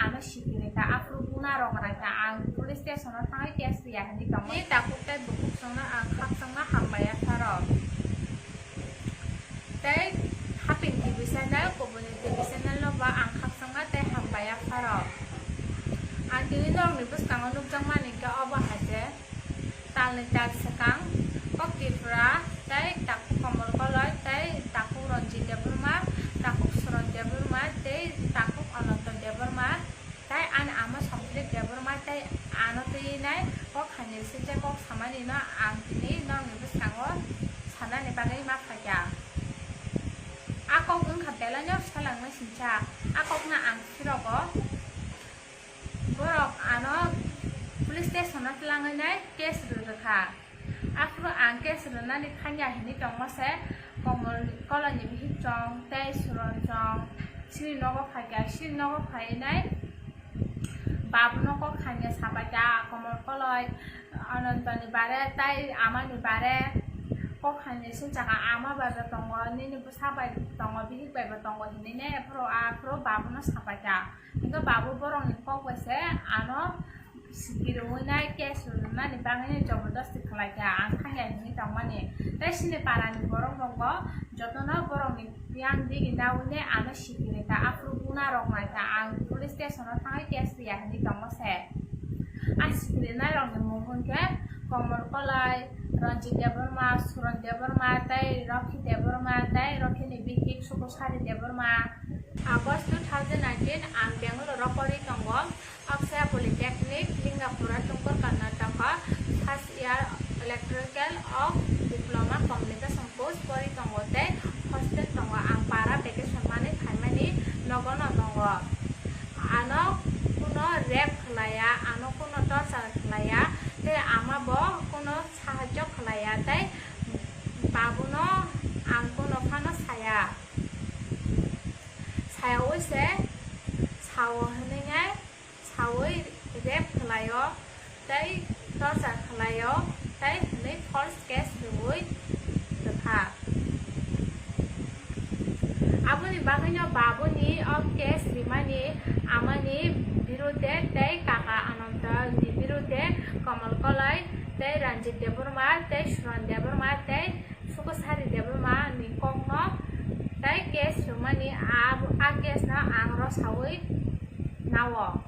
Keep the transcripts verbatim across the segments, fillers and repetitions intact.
ano sikiri ta, aphuru buna rok rai ta, ang police station o thangwi case riya hinwi tongo. Ni takhuk tei bukhuk chwngno ang khakchangma hambai ya pharo. Tei Haping T V channel, kubuni T V channel no ba ang khakchangma tei hambai ya pharo. Ang tini norokni bwskango nukjakmani khe obo hai se. Talni tal swkang, kok Tripura, tei takhuk Komol Koloi, tei takhuk Ranjit Debbarma, takhuk Suron Debbarma, tei takhuk Ananto Debbarma, tei ani ama Sompilik Debbarma, tei ano twi nai kok hamya swijak kok samani no ang tini norokni bwskango sanani bagwi ma phaikha. A kok wngkha belai no seleng no singcha, a kok no ang phirogo. Borok ano police station o twlangwi nai case rwrwkha. Aphuru ang case rwnani thangya hinwi tongma se Komol Koloi ni bihik chwng tei Suron chwng chini nogo phaikha, chini nogo phaiwi nai Babu no kok hamya sabaikha, Komol Koloi, Ananto ni bare tei ama ni bare kok hamya singchakha, ama bai bo tongo, nini bwsa bai tongo, bihik bai bo tongo hinwi nai aphuru, aphuru Babu no sabaikha. Hingke Babu borokni kok bai se ano sikirwi nai case rwnani bagwi jabardasti khlai kha, ang thangya hinwi tongmani. Tei chini parani borok rok bo jotono borokni yang digi nawi nai ano sikiri kha, aphuru buna rok nai kha, ang police station o thangwi case riya hinwi tongo se. A sikiri nai rokni mung hwnkhe Komol Koloi, Ranjit Debbarma, Suron Debbarma, tei Rakhi Debbarma, tei Rakhi ni bihik Sukusari Debbarma. August two thousand nineteen, ang Bangalore o pori tongo, Akshaya Polytechnic, Lingapura, Tumkur, Karnataka, first year electrical of diploma communication course pori tongo tei hostel tongo. Ang para vacation manwi phaimani nogono tongo. Ano kuno rape khlaiya, ano kuno torture khlaiya, tei ama bo kuno sahajyo khlaiya, tei babuno ang kuno phano saya. Sayaui se sao hwnwi nai saui rape khlaio tei torture khlaio tei hwnwi false case rwui rwkha. Aboni bagwino babuni o case rimani amani birude tei kaka Ananto ni birude Komol Koloi tei Ranjit Debbarma tei Suron Debbarma tei Sukusari Debbarma ni kokno tei case rwmani a, a case no ang rw saui nao.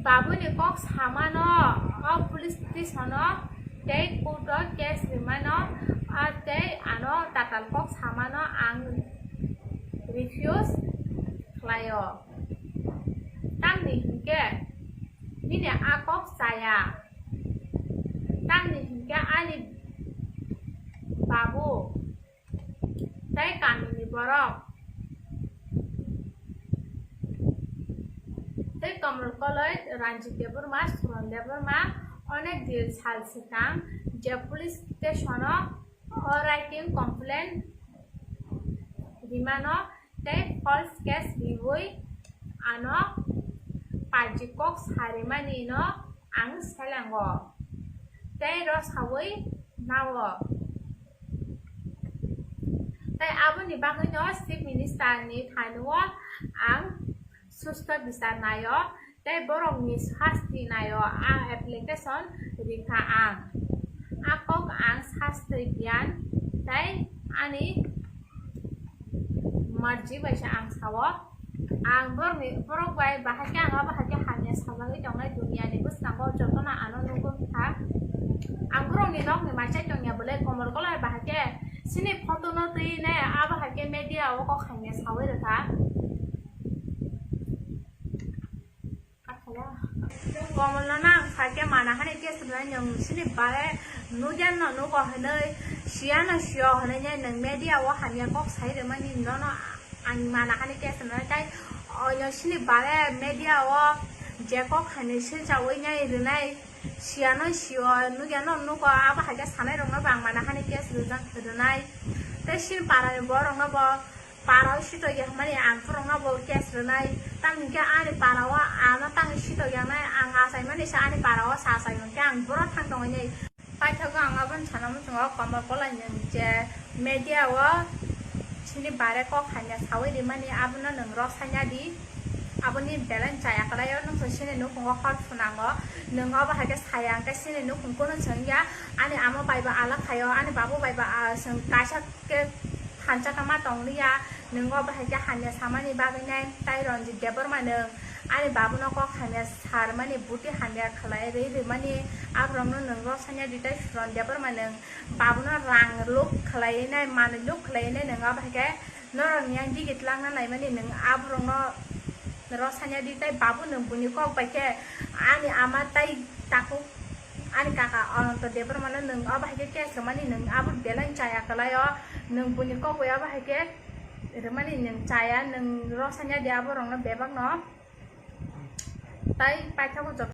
Babuni kok samano o police station o tei court o case rwmano, a tei ano tatal kok samano ang refuse khlaio. Tamni hinkhe bini a kok chaya. Tamni hinkhe ani babu tei kamini borok tei Komol Koloi, Ranjit Debbarma, Suron Debbarma onek din sal swkang je police station o writing complaint rimano tei false case riui ano paji kok sarimani no ang selango tei rosaui nao. Tei aboni bagwino Chief Minister ni thani o ang susto bichar naio. Tei borokni sasti naio, ang application rikha ang. A kok ang sasti biyan tei ani marji bai se ang sao. Ang borokni, borok bai bahai khe ang abo hai khe hamya sajagwi tongnai duniani bwskango jotono ano nugwi kha. Ang borokni nokni maichai tongya bwle Komol Koloi bahai khe chini photo no twi ne abo hai khe media o kok hamya saui rwkha. Komolno nang sakhe mana hani case rwnai nwng sini bare nugyan no nugo hinwi siya no siyo hinwi nwng media o hamya kok sai rwmani nono ang mana hani case rwnai tai oino sini bare media o je kok hani silchawi nai rwnai siya no siyo nugyan no nugo abo hai khe sanai rok no bo ang mana hani case rwnai tei sini para ni borok no bo Para o sitokya hwnmani ang khorokno bo case rwnai, tamni hwnkhe ani para o ano tangwi sitokya wngnai, ang achaimani se ani para o sa achai hwnkhe ang boro thang tongwi nai. Paithago ang aboni sana muchungo Komol Koloi ni je media o Nini bare kok hamya sawi rimani abono nwng rw sanya di. Aboni belai chaya kwlaio, nwng se sini nukhungo hor phunango. Nwng obo hai khe saya hwnkhe sini nukhung kunu chwng ya. Ani amo bai bo alak khaio, ani babu bai bo, ah, chwng kaisa khe thansa kama tong liya. Nwng obo hai khe hamya samani bagwi nai tai Ranjit Debbarma nwng ani babuno kok hamya sarmani, buti hamya khlai rwi rwmani, aborokno nwng rw sanya di tai Suron Debbarma nwng. Babuno rang luk khlaiwi nai, manwi luk khlaiwi nai, nwng abo hai khe norokni yang digi tlangna naimani nwng aborokno rw sanya di tai babu nwng buini kok bai khe ani ama tai takhuk ani kaka Ananto Debbarmano nwng abo hai khe case rwmani nwng abo belai chaya kwlaio, nwng buini kok bai abo hai khe rwmani nwng chaya, nwng rw sanya di aborokno bebakno tai paithago joto.